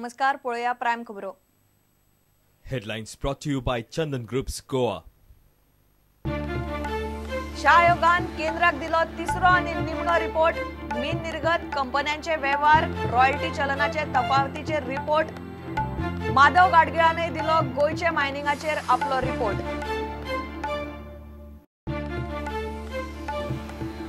नमस्कार, पळोवया प्रायम खबरो. Headlines brought to you by Chandan Groups Goa. Shah आयोगान केंद्राक दिलो तिसरो आनी निमणो रिपोर्ट. मीन निर्गत कंपन्यांचे वेव्हार, रॉयल्टी चलनाचे तफावतीचेर रिपोर्ट. माधव गाडगिळानय दिलो गोंयचे मायनिंगाचेर आपलो रिपोर्ट.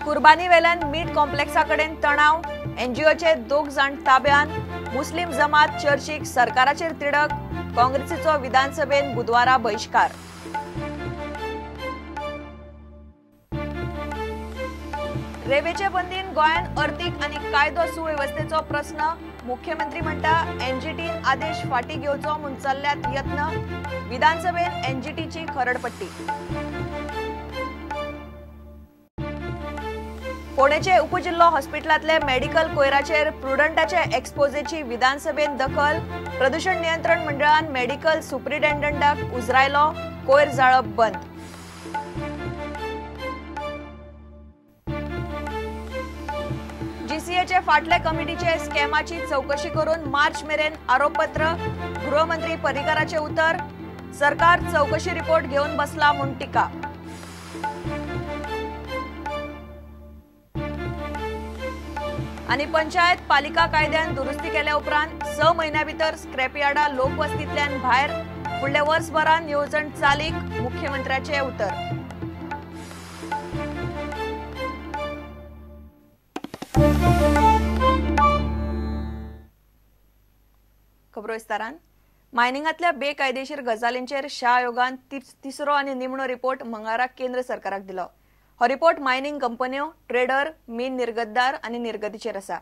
कुर्बानी वेल्यान मीट कॉम्प्लेक्सा कडेन तणाव, एनजीओचे 2 जाण ताब्यान. मुस्लिम जमात चर्चीक सरकाराचेर तिडक, काँग्रेसीचो विधानसभेन बुधवारा बहिश्कार. रेवेचे बंदीन गोंयांत अर्थीक आनी कायदो सुवेवस्थेचो प्रस्न. मुख्यमंत्री म्हणटा एनजीटीन आदेश फाटीं घेवचो म्हूण चल्ल्यात यत्न. विधानसभेन एनजीटीची खरडपट्टी. फोंडेचे उपजिल्लो हॉस्पिटलांतले मेडिकल कोयराचेर प्रुडंटाचे एक्सपोजेची विधानसभेन दखल. प्रदूषण नियंत्रण मंडळान मेडिकल सुप्रिटेंडंटाक उजरायलो, कोयर जाळप बंद. जीसीएचे फाटले कमिटीचे स्कॅमाची चौकशी करून मार्च मेरेन आरोपपत्र. गृहमंत्री पर्रीकराचे उतर, सरकार चौकशी रिपोर्ट घेवन बसला म्हूण टिका. आनी पंचायत पालिका कायद्यान दुरुस्ती केल्या उपरांत 6 म्हयन्या भितर स्क्रॅपयार्डा लोकवस्तींतल्यान भायर. फुडल्या वर्सभरान येवजण चालीक, मुख्यमंत्र्याचे उतर. खबरो विस्तारान. मायनिंगांतल्या बेकायदेशीर गजालींचेर शाह आयोगान तिसरो आनी निमणो रिपोर्ट मंगळारा केंद्र सरकाराक दिलो. हो रिपोर्ट मायनिंग कंपन्यो, ट्रेडर, मीन निर्गतदार आनी निर्गतीचेर आसा.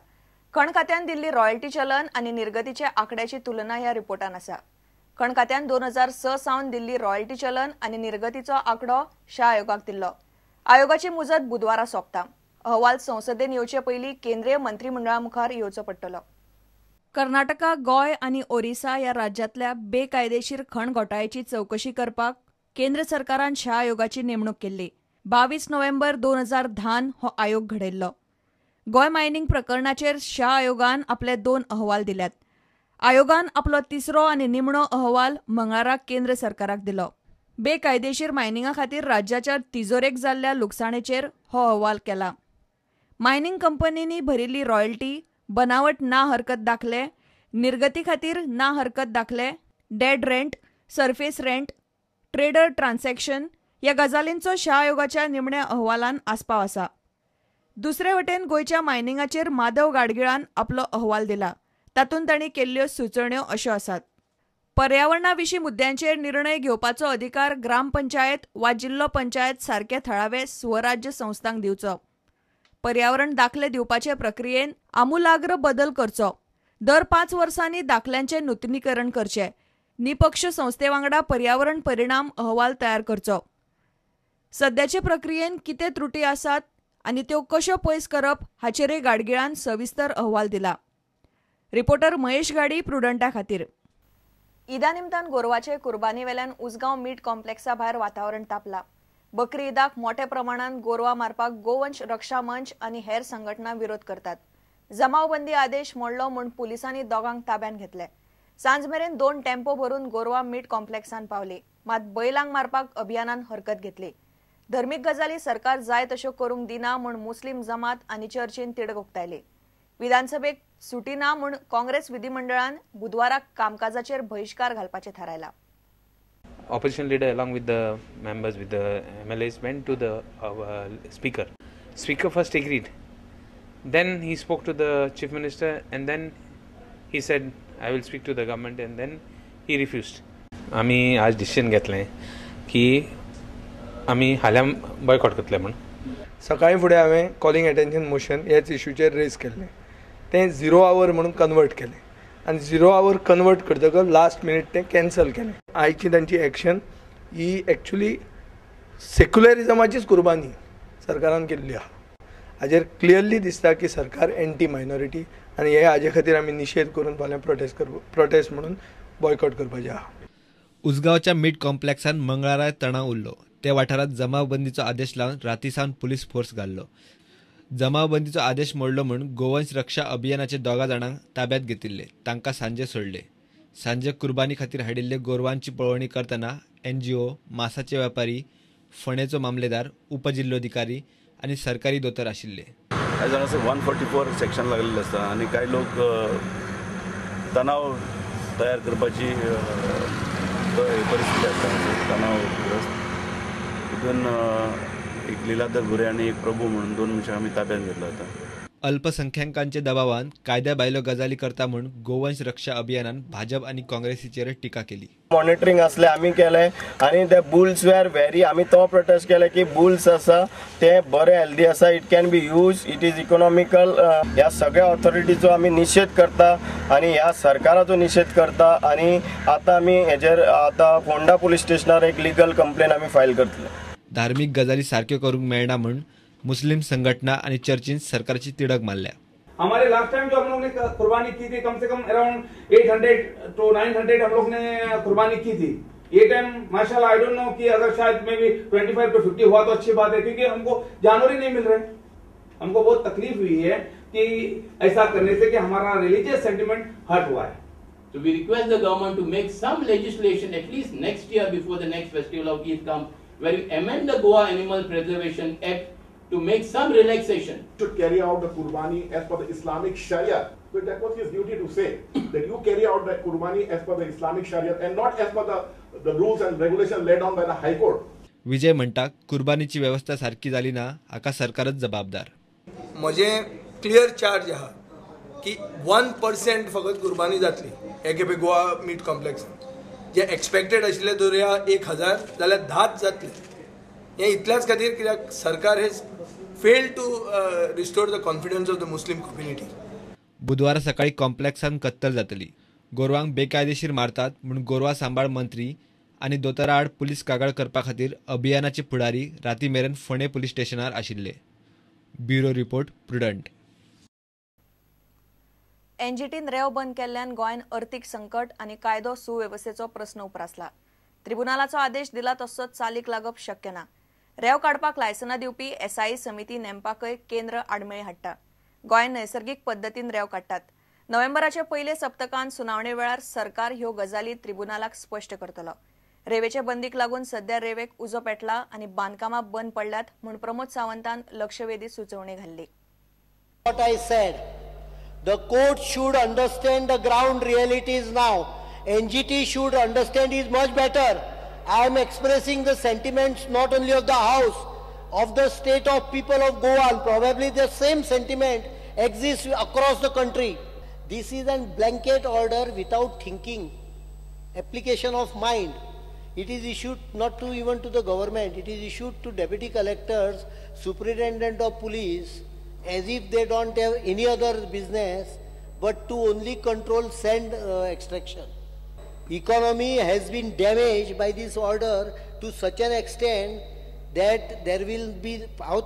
खण खात्यान दिल्ली रॉयल्टी चलन आनी निर्गतीच्या आंकड्याची तुलना ह्या रिपोर्टान आसा. खण खात्यान 2006 सावन दिल्ली रॉयल्टी चलन आनी निर्गतीचो आंकडो शाह आयोगाक दिल्लो. आयोगाची मुजत बुधवारा सोंपता. अहवाल संसदेन येवचे पयलीं केंद्रीय मंत्रिमंडळा मुखार येवचो पडटलो. कर्नाटका, गोंय आनी ओरिसा ह्या राज्यांतल्या बेकायदेशीर खण घोटाळ्याची चवकशी करपाक केंद्र सरकारान शाह आयोगाची नेमणूक केल्ली. 22 नोव्हेंबर 2010 हो आयोग घडयल्लो. गोंय मायनिंग प्रकरणाचेर शाह आयोगान आपले 2 अहवाल दिल्यात. आयोगान आपलो तिसरो आनी निमणो अहवाल मंगळारा केंद्र सरकाराक दिलो. बेकायदेशीर मायनिंगा खातीर राज्याच्या तिजोरेक जाल्ल्या लुकसाणेचेर हो अहवाल केला. मायनिंग कंपनींनी भरिल्ली रॉयल्टी, बनावट ना हरकत दाखले, निर्गती खातीर ना हरकत दाखले, dead rent, surface rent, trader transaction ह्या गजालींचो शाह आयोगाच्या निमण्या अहवालान आस्पाव आसा. दुसरे वटेन गोंयच्या मायनिंगाचेर माधव गाडगिळान आपलो अहवाल दिला. तातूंत तांणी केल्ल्यो सुचोवण्यो अश्यो आसात. पर्यावरणा विशीं मुद्द्यांचेर निर्णय घेवपाचो अधिकार ग्रामपंचायत वा जिल्लो पंचायत सारके थळावे स्वराज्य संस्थांक दिवचो. पर्यावरण दाखले दिवपाचे प्रक्रियेन आमूलाग्र बदल करचो. दर 5 वर्सांनी दाखल्यांचें नुतनीकरण करचें. निपक्ष संस्थे वांगडा पर्यावरण परिणाम अहवाल तयार करचो. सद्याचे प्रक्रियेन कितें त्रुटी आसात आनी त्यो कश्यो पयस करप हाचेरय गाडगिळान सविस्तर अहवाल दिला. रिपोर्टर महेश गाडी, प्रुडंटा खातीर. ईदा निमतान गोरवाचे कुर्बानी वेल्यान उसगांव मीट कॉम्प्लेक्सा भायर वातावरण तापला. बकरी ईदाक मोठ्या प्रमाणात गोरवा मारपाक गोवंश रक्षा मंच आनी हेर संघटना विरोध करतात. जमावबंदी आदेश मोडलो म्हूण पुलिसांनी 2 ताब्यात घेतले. सांज मेरेन 2 टेम्पो भरून गोरवा मीट कॉम्प्लेक्सान पावली. मात बैलांक मारपाक अभियानान हरकत घेतली. धर्मीक गजाली सरकार जाय तश्यो करूंक दिना म्हूण मुस्लिम जमात आनी चर्चीन तिडक उक्तायली. विधानसभेक सुटी ना म्हूण काँग्रेस विधिमंडळान बुधवारा कामकाजाचेर बहिश्कार घालपाचें थारायलां. Opposition leader along with the members, with the MLAs went to the speaker. Speaker first agreed. Then he spoke to the chief minister and then he said, I will speak to the government, and then he refused. आमी आज decision घेतलें की आमी हाल्यां boycott करतले म्हूण. सकाळीं फुडें हांवें कॉलिंग अटेन्शन मोशन ह्याच इश्यूचेर रेज केल्लें. तें 0 our म्हणून कन्वर्ट केलें आनी 0 our convert करतकच लास्ट मिनीट तें कॅन्सल केलें. आयची तांची एक्शन ही एक्चुली सेक्युलरिजमाचीच कुर्बानी सरकारान केल्ली आहा. हाजेर क्लियरली दिसता की सरकार एंटी मायनॉरिटी आनी हे हाजे खातीर आमी निशेध करून फाल्यां प्रोटेस्ट म्हणून बॉयकॉट करपाचें आहा. उसगांवच्या मीट कॉम्प्लेक्सान मंगळारा तणाव उरलो. त्या वाठारात जमावबंदीचो आदेश लावन राती सावन पुलीस फोर्स घाल्लो. जमावबंदीचो आदेश मोडलो म्हूण गोवंश रक्षा अभियानाचे 2 जाणांक ताब्यात घेतिल्ले. तांकां सांजे सोडले. सांजे कुर्बानी खातीर हाडिल्ले गोरवांची पळोवणी करतना एनजीओ, मासाचे व्यापारी, फोंडेचो मामलेदार, उपजिल्लोधिकारी आनी सरकारी दोतोर आशिल्ले. आयज हांगासर 144 सेक्शन लागलेलें आसा आनी कांय लोक तणाव तयार करपाची परिस्थिती आसा. तणावग्रस्त तितून एक लीलाधर भुरे आनी एक प्रभू म्हणून 2 मनशां आमी ताब्यात घेतला आतां. अल्पसंख्याकांच्या दबावान कायद्या भायल्यो गजाली करता म्हूण गोवंश रक्षा अभियानान भाजप आनी काँग्रेसीचेर टिका केली. मॉनिटरींग असले आमी केले आनी ते बुल्स वेर व्हेरी, आमी तो प्रोटेस्ट केले की बुल्स आसा ते बरे हेल्दी आसा, it can be use, it is economical. ह्या सगळ्या ऑथॉरिटीचो आमी निशेध करता आनी ह्या सरकाराचो निशेध करता आनी आतां आमी हेजेर आतां फोंडा पुलीस स्टेशनार एक लिगल कंप्लेन आमी फायल करतले. धार्मीक गजाली सारक्यो करूंक मेळना म्हूण मुस्लिम संघटना आणि चर्चीन सरकारची तिडक मारल्या. हमारे लास्ट टाइम जो हम लोग ने कुर्बानी की थी कम से कम अराउंड 800 टू 900 हम लोग ने कुर्बानी की थी. ये टाइम माशाल्लाह I don't know कि अगर शायद मे बी 25 टू 50 हुआ तो अच्छी बात है, क्योंकि हमको जानवर ही नहीं मिल रहे. हमको बहुत तकलीफ हुई है कि ऐसा करने से कि हमारा रिलीजियस सेंटिमेंट हर्ट हुआ है. So we request the government to make some legislation at least next year before the next festival of Eid comes, where we amend the Goa Animal Preservation Act to make some relaxation. Should carry out the Qurbani as per the Islamic Sharia. So that was his duty to say that you carry out the Qurbani as per the Islamic Sharia and not as per the rules and regulations laid down by the High Court. Vijay म्हणटा कुर्बानीची व्यवस्था सारकी जाली ना हाका सरकारच जबाबदार. म्हजें clear charge आहा की 1% फकत कुर्बानी जातली एकेपे गोवा मीट कॉम्प्लेक्सान. जे एक्सपेक्टेड आशिल्ले दवरुया 1000 जाल्यार 10 जातले. हें इतल्याच खातीर कित्याक सरकार has failed to restore the confidence of the Muslim community. बुधवारा सकाळी कॉम्प्लेक्सान कत्तल जातली. गोरवांक बेकायदेशीर मारतात म्हूण गोरवां सांबाळ मंत्री आनी दोतोरा आड पुलीस कागाळ करपा खातीर अभियानाचे फुडारी राती मेरेन फोंडें पुलीस स्टेशनार आशिल्ले. Bureau report, Prudent. एनजीटीन रेंव बंद केल्ल्यान गोंयांत अर्थीक संकट आनी कायदो सुवेवस्थेचो प्रस्न उप्रासला. त्रिबुनालाचो आदेश दिला तसो चालीक लागप शक्य ना. रेंव काडपाक लायसनां दिवपी एसआय समिती नेमपाकय केंद्र आडमेळी हाडटा. गोंयांत नैसर्गीक पद्दतीन रेंव काडटात. नोव्हेंबराच्या पयले सप्तकांत सुनावणे वेळार सरकार ह्यो गजाली त्रिबुनालाक स्पश्ट करतलो. रेंवेचे बंदीक लागून सध्या रेंवेक उजो पेटला आनी बांदकामां बंद पडल्यात म्हूण प्रमोद सावंतान लक्षवेधी सुचोवणी घाल्ली. What I said, the court should understand the ground realities now. NGT should understand is much better. I am expressing the sentiments not only of the house, of the state of people of Goa, and probably the same sentiment exists across the country. This is a blanket order without thinking, application of mind. It is issued not to even to the government, it is issued to deputy collectors, superintendent of police, as if they don't have any other business but to only control sand extraction. Economy has been damaged by this order to such an extent that there will be, I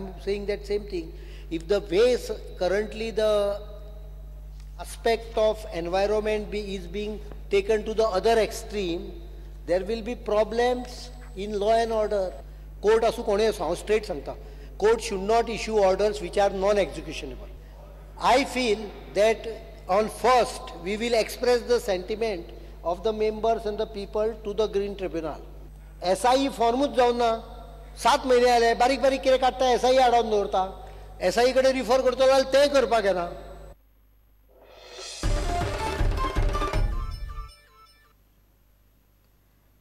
am saying that same thing, if the way currently the aspect of environment is being taken to the other extreme, there will be problems in law and order. Court asu kone asu, हांव straight सांगता, court should not issue orders which are non-executionable. I feel that on first we will express the sentiment of the members and the people to the Green Tribunal. SIE फॉर्मूच जावन ना, 7 म्हयने जाले, बारीक बारीक कितें काडटा, SIE आडावन दवरता, SIE कडेन रिफर करतलो जाल्यार तें करपाक येना.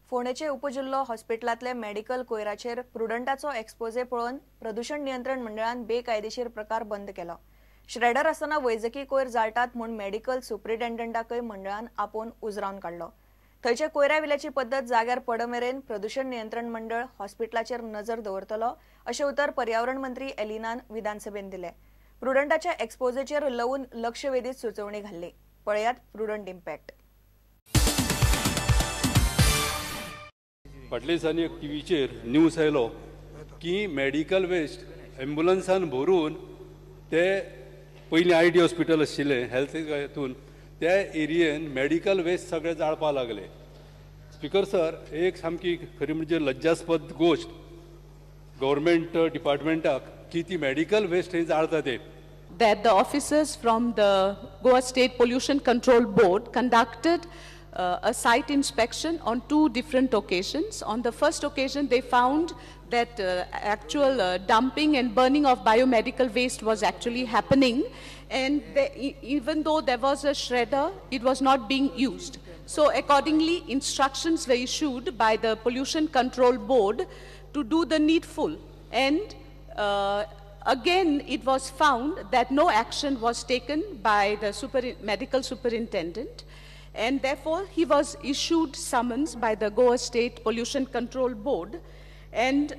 फोंडेचे उपजिल्लो हॉस्पिटलांतले मेडिकल कोयराचेर प्रुडंटाचो एक्सपोजे पळोवन प्रदूषण नियंत्रण मंडळान बेकायदेशीर प्रकार बंद केलो. श्रेडर आसतना वैजकी कोयर जाळटात म्हूण मेडिकल सुप्रिटेंडंटाकय मंडळान आपोवन उजरावन काडलो. थंयचे कोयरा विल्याची पद्दत जाग्यार पडमेरेन प्रदूषण नियंत्रण मंडळ हॉस्पिटलाचेर नजर दवरतलो अशें उतर पर्यावरण मंत्री एलिनान विधानसभेन दिलें. प्रुडंटाच्या एक्सपोजेचेर लवून लक्षवेधीत सुचोवणी घाल्ली. पळयात प्रुडंट इम्पॅक्ट. फाटल्या दिसांनी एक टीव्हीचेर न्यूज आयलो की मेडिकल वेस्ट एम्बुलन्सान भरून ते पयलीं I D hospital आशिल्लें हेल्थ हितून त्या एरियेन मेडिकल वेस्ट सगळे जाळपाक लागले. स्पीकर सर, एक सामकी खरी म्हणजे लज्जास्पद गोश्ट गव्हर्मेंट डिपार्टमेंटाक की ती मेडिकल वेस्ट थंय जाळता ते. That the officers from the Goa State Pollution Control Board conducted a site inspection on 2 different occasions. On the first occasion, they found that actual dumping and burning of biomedical waste was actually happening, and they, even though there was a shredder, it was not being used. So accordingly, instructions were issued by the Pollution Control Board to do the needful, and again it was found that no action was taken by the medical superintendent, and therefore he was issued summons by the Goa State Pollution Control Board, and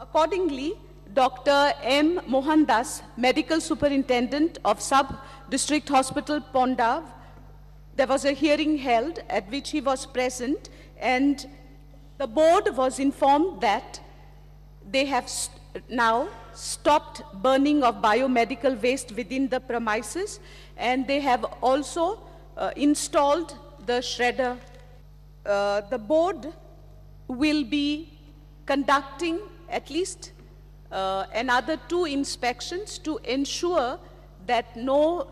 accordingly Dr. M. Mohandas, Medical Superintendent of Sub-District Hospital Ponda, there was a hearing held at which he was present, and the board was informed that they have now stopped burning of biomedical waste within the premises, and they have also installed the shredder. The board will be conducting at least another 2 inspections to ensure that no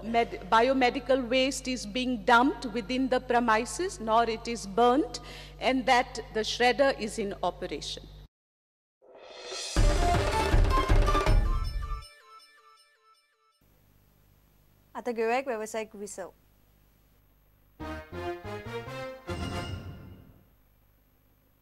biomedical waste is being dumped within the premises, nor it is burnt, and that the shredder is in operation. आता घेऊया एक व्यावसायिक विसव.